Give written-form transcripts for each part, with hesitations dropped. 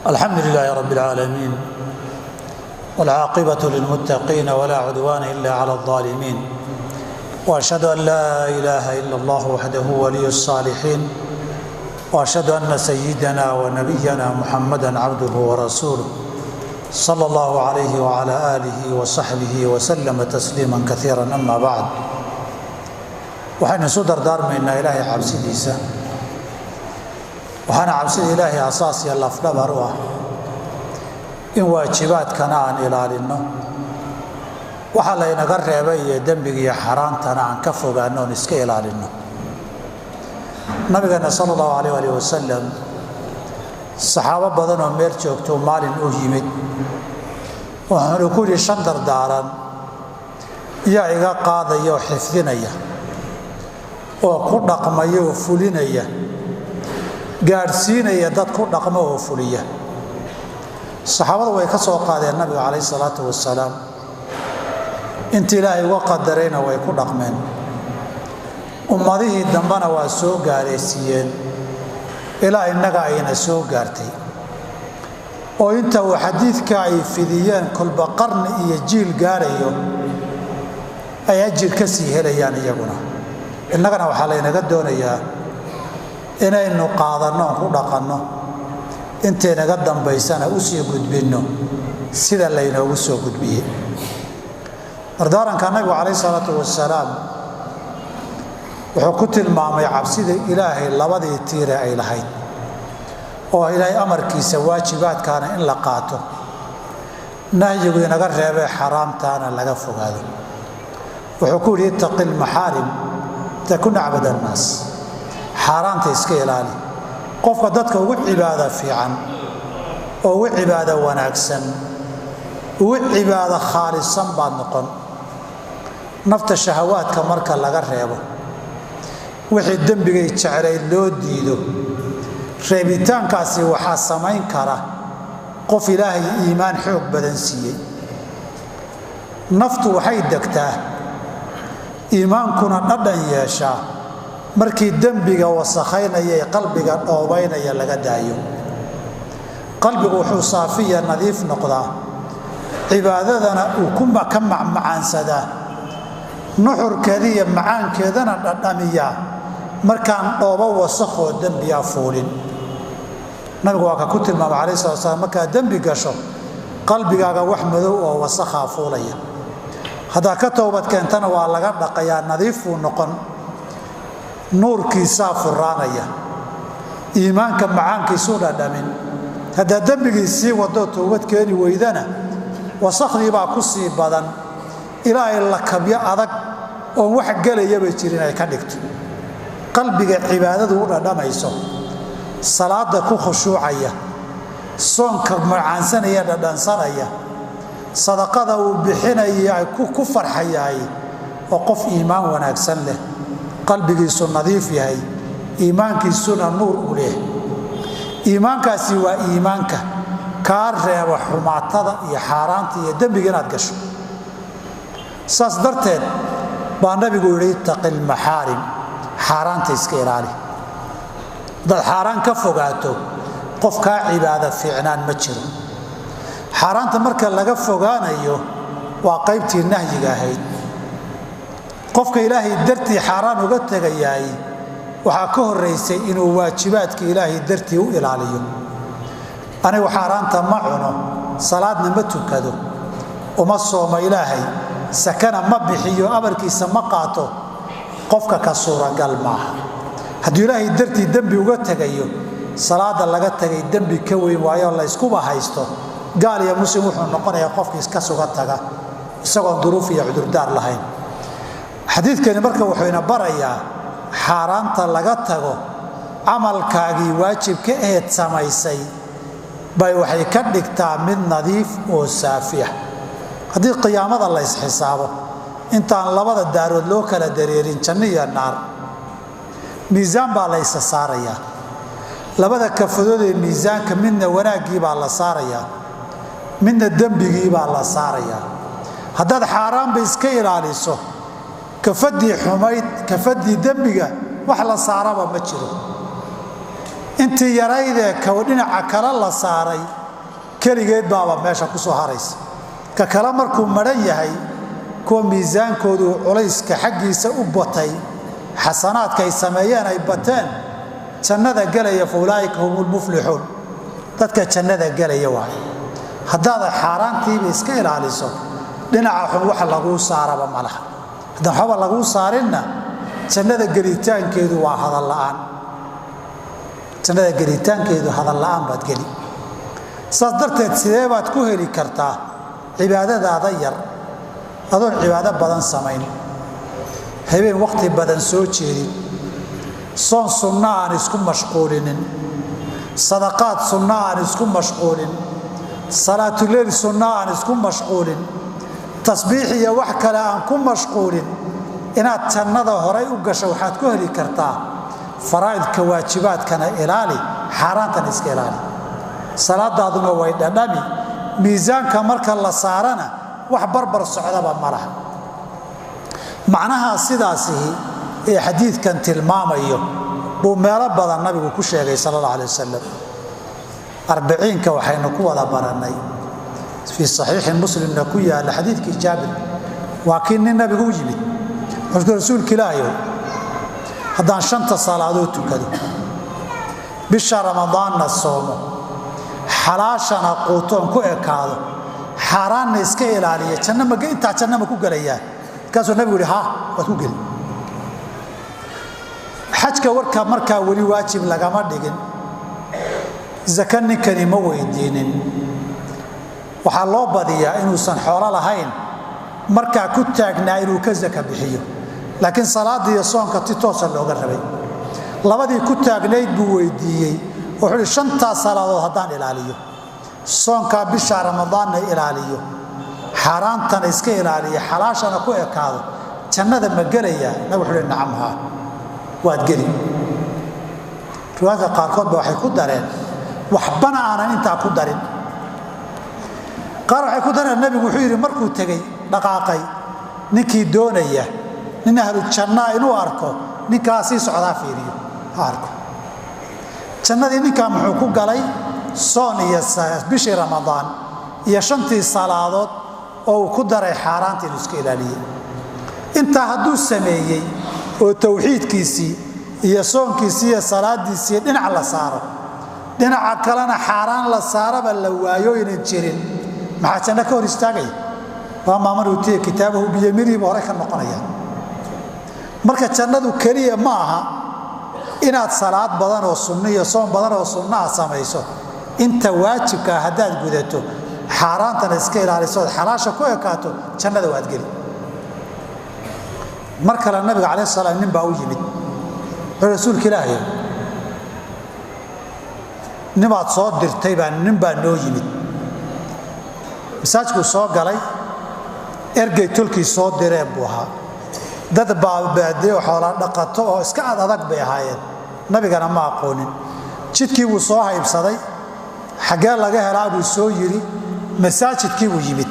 الحمد لله رب العالمين، والعاقبة للمتقين، ولا عدوان إلا على الظالمين، وأشهد أن لا إله إلا الله وحده ولي الصالحين، وأشهد أن سيدنا ونبينا محمدا عبده ورسوله صلى الله عليه وعلى آله وصحبه وسلم تسليما كثيرا. أما بعد، waxaynu isu dardaarmaynaa Ilaahay cabsidiisa. Waxaana cabsida Ilaahay asaas iyo lafdhabar u ah in waajibaadkana aan ilaalinno, waxa laynaga reebay iyo dembiga iyo xaaraantana aan ka fogaanno oon iska ilaalinno. Nabigeena sala allahu alayh alih wasalam saxaabo badan oo meel joogtou maalin u yimid, wuxuuna ku yidhi: shan dardaaran yaa iga qaadaya oo xifdinaya oo ku dhaqmaya oo fulinaya, gaadhsiinaya dad ku dhaqmo oo fuliya? Saxaabadu way ka soo qaadeen nabiga calayh isalaatu wasalaam, intii Ilaahay uga qadarayna way ku dhaqmeen, ummadihii dambena waa soo gaaraysiiyeen ilaa innaga ayna soo gaartay. Oo inta uu xadiidka ay fidiyeen kolba qarni iyo jiil gaarayo ay ajir ka sii helayaan iyaguna. Innagana waxaa laynaga doonayaa inaynu qaadanno oon ku dhaqanno, intaynaga dambaysana u sii gudbinno sida laynoogu soo gudbiyey. Dardaaranka nabigu calayh isalaatu wasalaam wuxuu ku tilmaamay cabsida Ilaahay labadii tiire ay lahayd, oo Ilaahay amarkiisa waajibaadkaana in la qaato, nahyigu inaga reebee xaraamtaana laga fogaado. Wuxuu ku yidhi: ittaqi lmaxaarim takun acbad annaas. Xaaraanta iska ilaali, qofka dadka ugu cibaado fiican oo ugu cibaado wanaagsan, ugu cibaado khaalisan baad noqon. Nafta shahawaadka marka laga reebo, wixii dembigay jeclayd loo diido, reebitaankaasi waxaa samayn kara qof Ilaahay iimaan xoog badan siiyey. Naftu waxay degtaa, iimaankuna dhadhan yeeshaa, markii dembiga wasakhaynaya ee qalbiga dhoobaynaya laga daayo. Qalbigu wuxuu saafiya nadiif noqdaa, cibaadadana uu ka macmacaansadaa, nuxurkeeda iyo macaankeedana dhadhamiyaa markaan dhoobo wasakhoo dembiya fuulin. Nabigu waa ka ku tilmaamay calayh salat slam: markaad dembi gasho, qalbigaaga wax madow oo wasakhaa fuulaya. Haddaad ka toobad keentana waa laga dhaqayaa, nadiifuu noqon, nuurkiisaa furaanaya, iimaanka macaankiisuu dhadhamin. Haddaad dembigii sii wadoo toobad keeni weydana, wasakhdii baa ku sii badan ilaa ay lakabyo adag oon wax gelayaba jirin ay ka dhigto. Qalbiga cibaadadu u dhadhamayso, salaada ku khushuucaya, soonka macaansanaya, dhadhansanaya, sadaqada uu bixinaya ku farxayaay, oo qof iimaan wanaagsan leh, qalbigiisu nadiif yahay, iimaankiisuna nuur uu leeyahay. Iimaankaasi waa iimaanka kaa reeba xumaatada iyo xaaraanta iyo dembiga inaad gasho. Saas darteed baa nabigu yidhi: ittaqi lmaxaarim, xaaraanta iska ilaali. Haddaad xaaraan ka fogaato, qof kaa cibaado fiicnaan ma jiro. Xaaraanta marka laga fogaanayo waa qaybtii nahyiga ahayd. Qofka Ilaahay dartii xaaraan uga tegayaay waxaa ka horaysay inuu waajibaadka Ilaahay dartii u ilaaliyo. Anigu xaaraanta ma cuno, salaadna ma tukado, uma soomo Ilaahay, sakana ma bixiyo, amarkiisa ma qaato, qofka ka suuragal maaha. Hadduu Ilaahay dartii dembi uga tegayo, salaada laga tegay dembi ka weyn waayo layskuba haysto. Gaal iyo muslim wuxuu noqonayaa qofkii iska suga taga isagoon duruuf iyo cudurdaar lahayn. Xadiidkani marka wuxuu ina barayaa xaaraanta laga tago, camalkaagii waajibka aheed samaysay bay waxay ka dhigtaa mid nadiif oo saafiya. Haddii qiyaamada la ysxisaabo, intaan labada daarood loo kala dareerin, janno iyo naar, miisaan baa la ysa saarayaa. Labada kafadood ee miisaanka, midna wanaaggii baa la saarayaa, midna dembigii baa la saarayaa. Haddaad xaaraanba iska ilaaliso, kafadii xumayd, kafadii dembiga wax la saaraba ma jiro. Intii yaraydee kow dhinaca kale la saaray keligeed baaba meesha ku soo haraysa. Ka kale markuu maran yahay, kuwa miisaankoodu culayska xaggiisa u batay, xasanaadka ay sameeyeen ay bateen, jannada gelaya, fa ulaa'ika hum lmuflixuun, dadka jannada gelaya waay. Haddaada xaaraantiiba iska ilaaliso, dhinaca xun wax laguu saaraba ma laha. Haddaan waxba laguu saarinna, jannada gelitaankeedu waa hadal la'aan. Jannada gelitaankeedu hadal la'aan baad geli. Saas darteed sidee baad ku heli kartaa cibaadadaada yar adoon cibaado badan samayn, habeen wakhti badan soo jeedin, soon sunna aan isku mashquulinin, sadaqaad sunna aan isku mashquulin, salaatuleyl sunna aan isku mashquulin, tasbiix iyo wax kale aan ku mashquulin? Inaad jannada horay u gasho waxaad ku heli kartaa faraa'idka waajibaadkana ilaali, xaaraantana iska ilaali. Salaadaaduna way dhadhami, miisaanka marka la saarana wax barbar socdaba ma laha. Macnaha sidaasihi ee xadiidkan tilmaamayo buu meelo badan nabigu ku sheegay sala allah alay wasalam. Arbiciinka waxaynu ku wada barannay, fii saxiixi Muslimna ku yaalla, xadiidkii Jaabir. Waa kii nin nabigu u yimid, wuxuu rasuulka Ilaahayow, haddaan shanta salaadood tukado, bisha Ramadaanna soomo, xalaashana quutoon ku ekaado, xaaraanna iska ilaaliya, janno ma intaa janno ma ku gelayaa? Markaasuu nabigu yihi, ha, waad ku geli. Xajka warka markaa weli waajib lagama dhigin, zaka ninkani ma weydiinin. Waxaa loo badiyaa inuusan xoolo lahayn markaa ku taagnaa inuu ka zaka bixiyo, laakiin salaada iyo soonka ti toosa looga rabay. Labadii ku taagnayd buu weydiiyey. Wuxuu uhi, shantaas salaadood haddaan ilaaliyo, soonkaa bisha Ramadaanna ilaaliyo, xaaraantana iska ilaaliyo, xalaashana ku ekaado, jannada ma gelayaa? Nabig wuxuu uhi, nacam, haa, waad geli. Riwaayadka qaarkood ba waxay ku dareen waxbana aanan intaa ku darin. Qaar waxay ku dareen, nabigu wuxuu yidhi markuu tegey dhaqaaqay, ninkii doonaya nin ahlu jannaa inuu arko, ninkaa sii socdaa fiiriyo ha arko. Jannadii ninkaa muxuu ku galay? Soon iyo bishii Ramadaan iyo shantii salaadood oo uu ku daray xaaraanta inuu iska ilaaliyey. Intaa hadduu sameeyey oo tawxiidkiisii iyo soonkiisii iyo salaadiisii dhinac la saaro, dhinaca kalena xaaraan la saaraba la waayo, ynan jirin, maxaa janno ka hor istaagaya? Waa maaman uutiya kitaabahu biyamiinihi buu hore ka noqonaya. Marka jannadu keliya ma aha inaad salaad badan oo sunno iyo soon badan oo sunnaha samayso. Inta waajibkaa haddaad gudato, xaaraantana iska ilaaliso, ood xalaasha ku ekaato, jannada waad geli. Mar kale nabiga calayh salaam nin baa u yimid. Wuxuu, rasuulka Ilaahay, nimaad soo dirtay baa nin baa noo yimid. Masaajkuu soo galay, ergey tolkii soo direen buu ahaa. Dad baabaadee xoola dhaqato oo iska ad adag bay ahaayeen, nabigana ma aqoonin. Jidkii buu soo haybsaday, xaggee laga helaa buu soo yidhi. Masaajidkii buu yimid.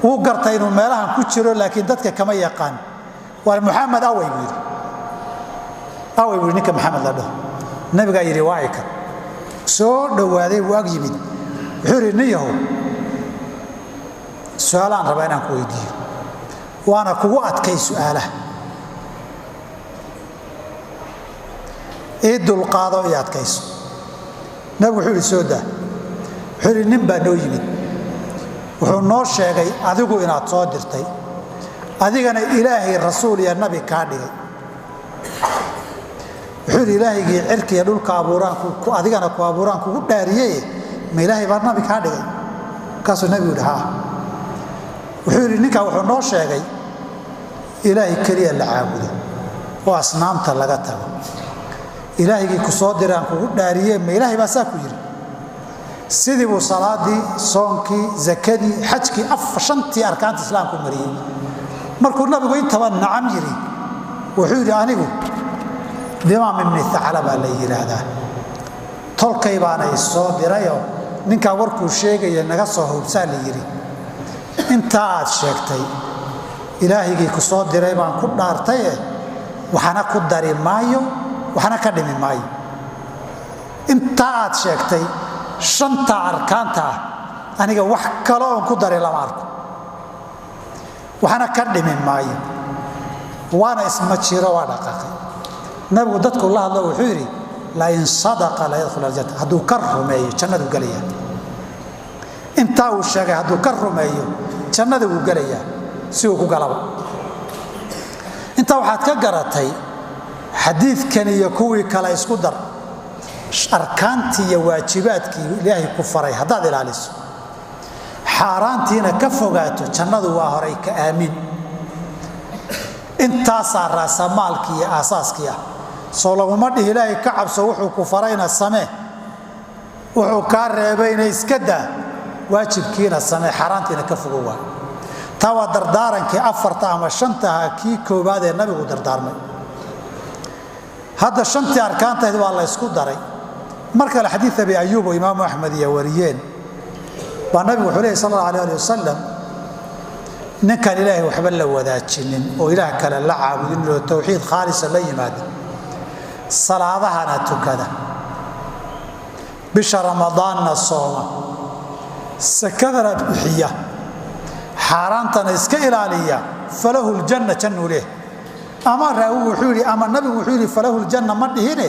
Wuu gartay inuu meelahan ku jiro, laakiin dadka kama yaqaan. Waar Muxamed awey buu yidhi, awey buu yidhi ninka Maxamed la dhaho. Nabigaa yidhi, waa ikan. Soo dhowaaday, wuu ag yimid. Wuxuu yidhi, nin yahow, su-aalaan rabaa inaan ku weydiiyo, waana kugu adkay su-aalaha, ii dulqaado, ii adkayso. Nabigu wuxuu yidhi, soo daa. Wuxuu yidhi, nin baa noo yimid, wuxuu noo sheegay adigu inaad soo dirtay, adigana Ilaahay rasuul iyo nabi kaa dhigay. Wuxuu yidhi, Ilaahaygii cirka iyo dhulka abuuraan, adigana ku abuuraan kugu dhaariyey, ma Ilaahay baa nabi kaa dhigay? Markaasuu nabigu yidhi, haa. Wuxuu yidhi, ninkaa wuxuu noo sheegay Ilaahay keliya la caabudo oo asnaamta laga tago. Ilaahaygii ku soo diraan kugu dhaariyee, ma Ilaahay baa saa ku yidhi? Sidii buu salaadii, soonkii, zakadii, xajkii, shantii arkaanta islaamku mariyey. Markuu nabigu intaba nacam yidhi, wuxuu yidhi, anigu Dimaam ibni Thacla baa la yidhaahdaa, tolkay baana isoo dirayoo ninkaa warkuu sheegaya naga soo hubsaa la yidhi. Intaa aad sheegtay Ilaahaygii ku soo diray baan ku dhaartaye, waxna ku dari maayo, waxna ka dhimi maayo. Intaa aad sheegtay shanta arkaanta ah aniga wax kale oon ku daray lama arko, waxna ka dhimin maayo. Waana isma jiro, waa dhaqaaqay. Nabigu dadku la hadlo wuxuu yidhi lain sadaqa la yadkhul aljanna, hadduu ka rumeeyo jannadu gelayaa. Intaa uu sheegay hadduu ka rumeeyo jannada wuu gelayaa, si uu ku galaba. Intaa waxaad ka garatay xadiidkan iyo kuwii kale isku dar, arkaantii iyo waajibaadkii Ilaahay ku faray haddaad ilaaliso, xaaraantiina ka fogaato, jannadu waa horay ka aamin. Intaasaa raasamaalkii iyo aasaaskii ah. Soo laguma dhihi Ilaahay ka cabso, wuxuu ku farayna samee, wuxuu kaa reebayna iska daa, waajibkiina samee, xaaraantiina ka fogo. Waa taa, waa dardaarankii afarta ama shantaha kii koowaad ee nabigu dardaarmay. Hadda shantii arkaantayd waa la ysku daray. Mar kale xadiid Abi Ayuub oo Imaamu Axmed iyo wariyeen baa nabigu wuxuu lehy sal alla alay ali wasalam, ninkaan Ilaahay waxba la wadaajinin oo ilaah kale la caabudin oo towxiid khaalisa la yimaada, salaadahana tukada, bisha Ramadaanna sooma, sakadana bixiya, xaaraantana iska ilaaliya, falahu ljanna, jannuu leh. Ama raawigu wuxuu yidhi, ama nabigu wuxuu yidhi falahu ljanna ma dhihine,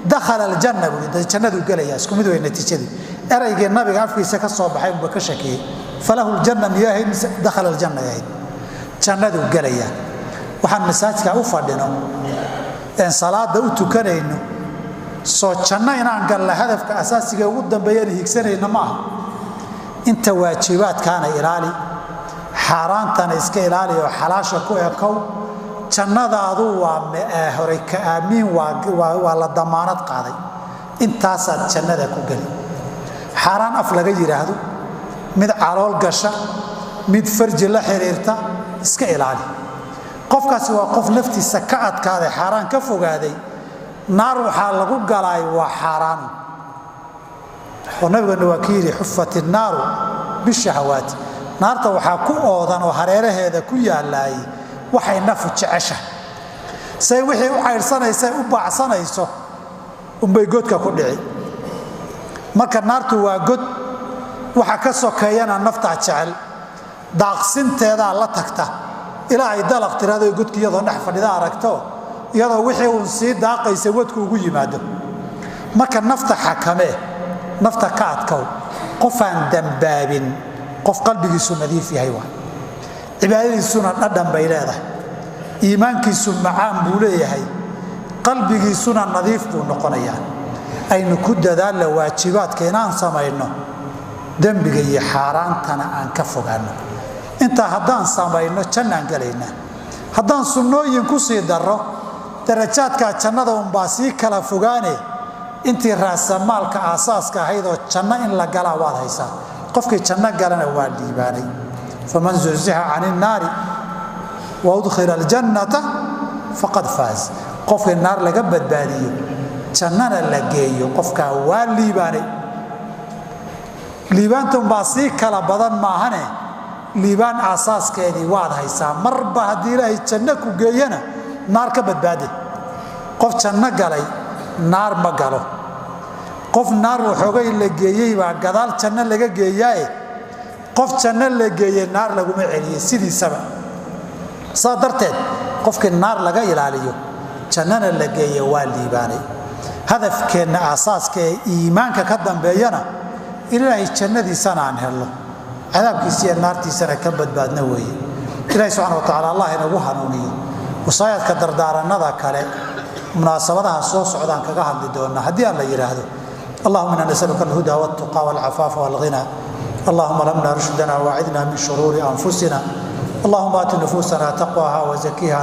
dakhala aljanna buu yidhi, jannaduu gelaya. Isku mid wey natiijadii. Eraygii nabiga afkiisa ka soo baxay unba ka shakiyey, falahu ljanna miyay ahayd mise dakhala aljanna ay ahayd? Jannaduu gelayaa. Waxaan masaajidka u fadhino een salaada u tukanayno soo janno inaan galla hadafka asaasiga ugu dambeeyaan hiigsanayno ma aha. Inta waajibaadkaana ilaali, xaaraantana iska ilaali oo xalaasha ku ekow, jannadaadu waa horay ka aamiin, waa la damaanad qaaday. Intaasaad jannada ku geli. Xaaraan af laga yidhaahdo, mid calool gasha, mid farji la xiriirta, iska ilaali. Qofkaasi waa qof laftiisa ka adkaaday, xaaraan ka fogaaday. Naar waxaa lagu galaay waa xaaraan, oo nabigana waa ki yidhi xufat innaaru bishahawaati, naarta waxaa ku oodan oo hareeraheeda ku yaalaay waxay nafu jecesha. Say wixii u caydhsanaysa u baacsanayso unbay godka ku dhici. Marka naartu waa god, waxa ka sokeeyana naftaa jecel, daaqsinteedaa la tagta ilaa ay dalaq tiraado godki iyadoo dhex fadhida aragto, iyadoo wixii uun sii daaqaysa godku ugu yimaado. Marka nafta xakamee, nafta ka adkow. Qofaan dambaabin, qof qalbigiisu nadiif yahay waa, cibaadadiisuna dhadhan bay leedahay, iimaankiisu macaan buu leeyahay, qalbigiisuna nadiif buu noqonayaa. Aynu ku dadaalla waajibaadka inaan samayno, dembiga iyo xaaraantana aan ka fogaano. Intaa haddaan samayno jannaan gelaynaa. Haddaan sunnooyin ku sii darro, darajaadkaa jannada unbaa sii kala fogaane. Intii raasamaalka aasaaska ahayd oo janno in la galaa waad haysaa. Qofkii janno galana waa liibaanay. Faman zuxzixa can innaari wa udkhila aljannata faqad faaz. Qofkii naar laga badbaadiyo, jannana la geeyo, qofkaa waa liibaanay. Liibaanta unbaa sii kala badan maahane, liibaan aasaaskeedii waad haysaa. Marba haddii Ilaahay janno ku geeyana, naar ka badbaade. Qof janno galay naar ma galo. Qof naar waxoogay la geeyey baa gadaal janno laga geeyaae, qof janno la geeyey naar laguma celiyey sidiisaba. Saa darteed qofkii naar laga ilaaliyo, jannana la geeyo, waa liibaanay. Hadafkeenna aasaaska ee iimaanka ka dambeeyana Ilaahay jannadiisana aan helno, cadaabkiisa iyo naartiisana ka badbaadna weeye. Ilahi subxana wa tacala allah inagu hanuuniyo. Wasaayaadka dardaaranada kale munaasabadaha soo socdaan kaga hadli doonaa haddii aan la yidhaahdo. Allahuma inna nasaluka alhuda waltuqa walcafaafa walghina. Allahuma lamna rushdana waacidna min shuruuri anfusina. Allahuma aati nufuusana taqwaha wazakiha.